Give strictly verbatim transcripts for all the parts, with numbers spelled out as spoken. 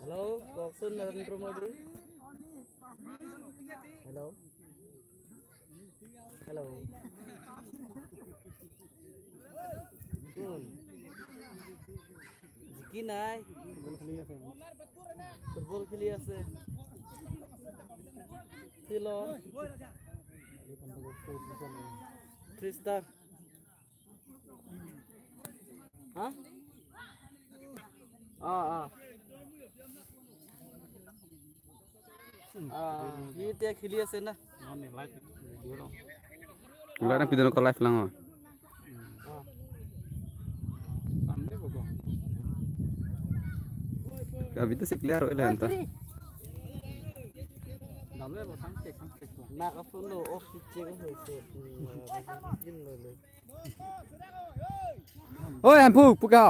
Hello, কওকচোন নৰেন্দ্ৰ Modi. Hello. Hello. কোন? জিকি নাই। ফুটবল খেলি আছে। ফিল্ডত। Three star. হা? অ, অ। অ, সি এতিয়া খেলি আছে না? Wala nang pidun ko live lang, oh. Abhi to si clear hoy lang ta. Microphone lo off kiche ko hoise. Oi, Amphu, puka.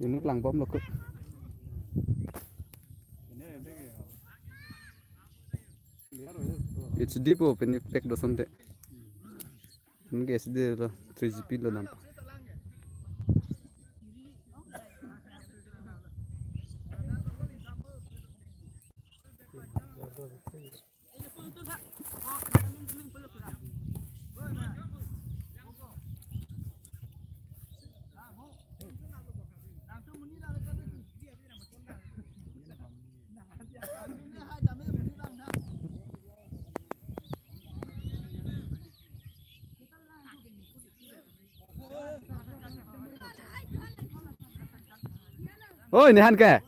Inut langbomlo ko. H D po pen pack do sonte. Ini ke H D lo, three G P lo nampak. Oi, nehan ke?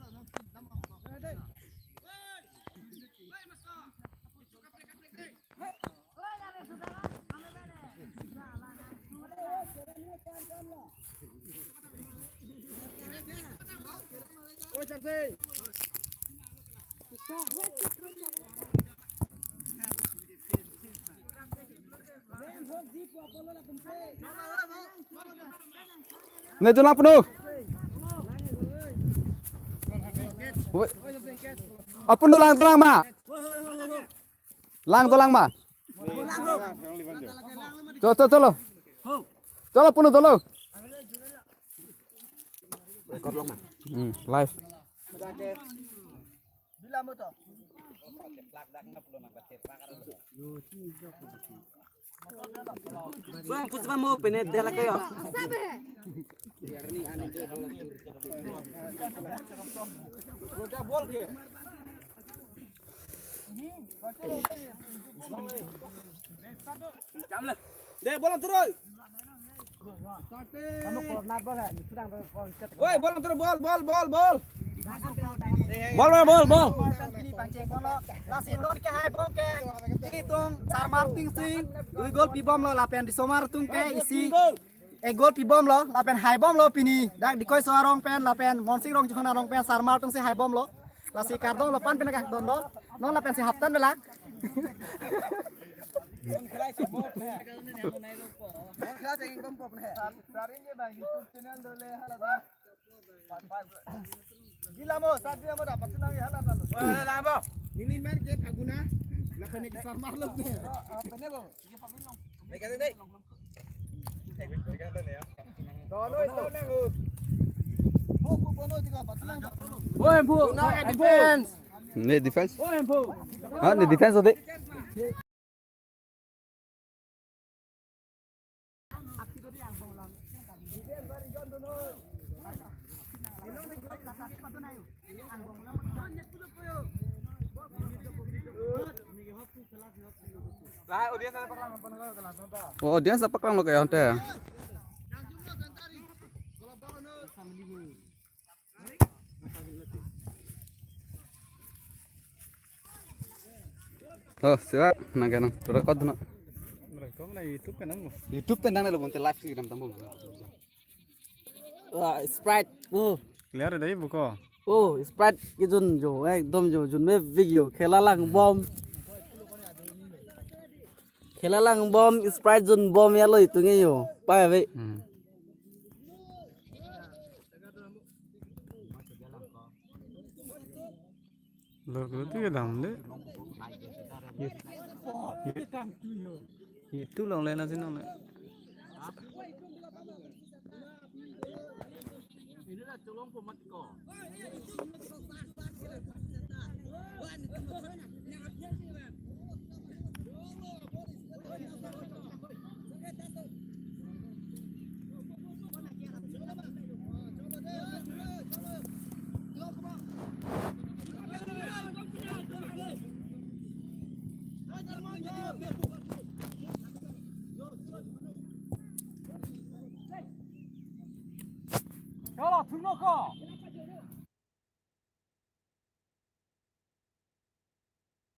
Ne, dolang penuh. Woi. Apun dolang, dolang ma. Lang, dolang ma. Cholo, cholo, cholo. Cholo, penuh cholo. Hmm, live. Bang, puspa mo pene dela kayo. De, bola turun. Woi, bola turun, bol, bol, bol, bol. Bol, bol, bol, bol. Lasi non ke hai bom ke. Ilitum Sarmar Tingsing dui gol pibomlo lapen Risomar atum ke isi ek gol pibomlo lapen haibomlo pini. Dak Dikoi So arong pen lapen Monsing Rongjuphang arong pen Sarmar atum si haibomlo. Lasi kardom lapen pini kak dondo. Non lapen si haptan belak. Gila mo, saat dia mo dapat senang ya, hala, hala. Wala lang po. Nini man ke Phaguna, lapen ke Sarmar lo. Apa ne po? Dono ito na ho. Ho, ho, dono ito ka, patlang. Oi, Amphu, defense. Ne defense. Oi, Amphu. Ha, ne defense hote. Oh, audience apa kang lo kayak ante? Oh, siap, nang kenang, record na. Record na YouTube pen nang. YouTube pen nang lo bonte live si dam tambung. Wah, Sprite. Oh. Clear dai buko. Oh, Sprite ke jun jo, ekdom jo, jun me video khela lang bom. Kelalang bom, Sprite zone bom ya lo itu nge yo. Pai ave. Hmm. Lo, lo tu ya dam de. Ye, ye, ye tu long le na si long le. Chalo, thumlo ko.